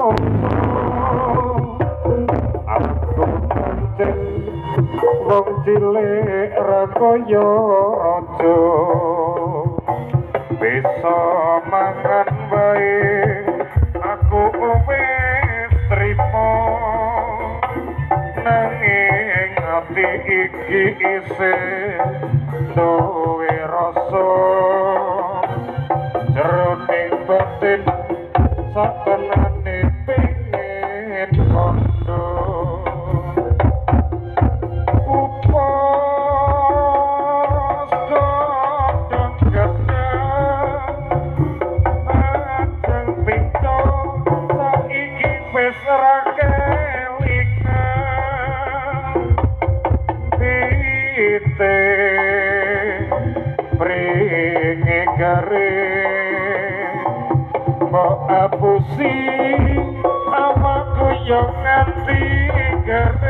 Manungsa. Aku pancen wong cilik ra kaya raja, bisa mangan wae aku wis trimo, nanging ati iki isih duwe rasa jroning batin satenane pengin kondo. Upos godhong gedhang ajeng pico saiki wis ra kelingan pite pringe garing mbok apusi awakku yo nganti garing.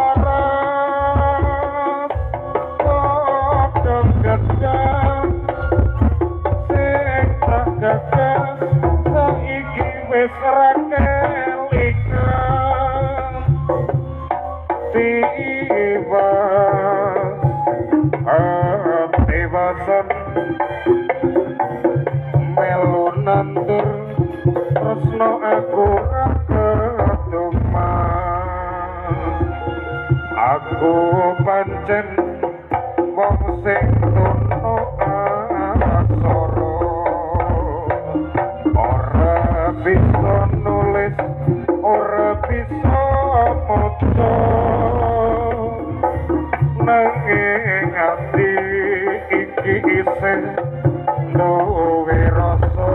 Laras godhong gedhang sing tak gagas saiki wis ra kelingan tiwas tiwasan melu nandur tresno aku ra keduman. Aku pancen wong sing tunu aksara, ora bisa nulis ora bisa maca, nanging ati iki isih duwe rasa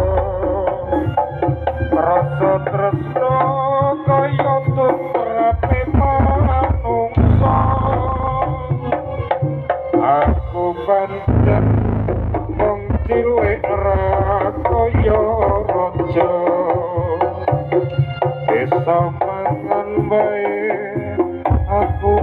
rasa tresno kaya tumrape manungsa. Aku pancen wong cilik ra kaya raja, bisa mangan wae aku.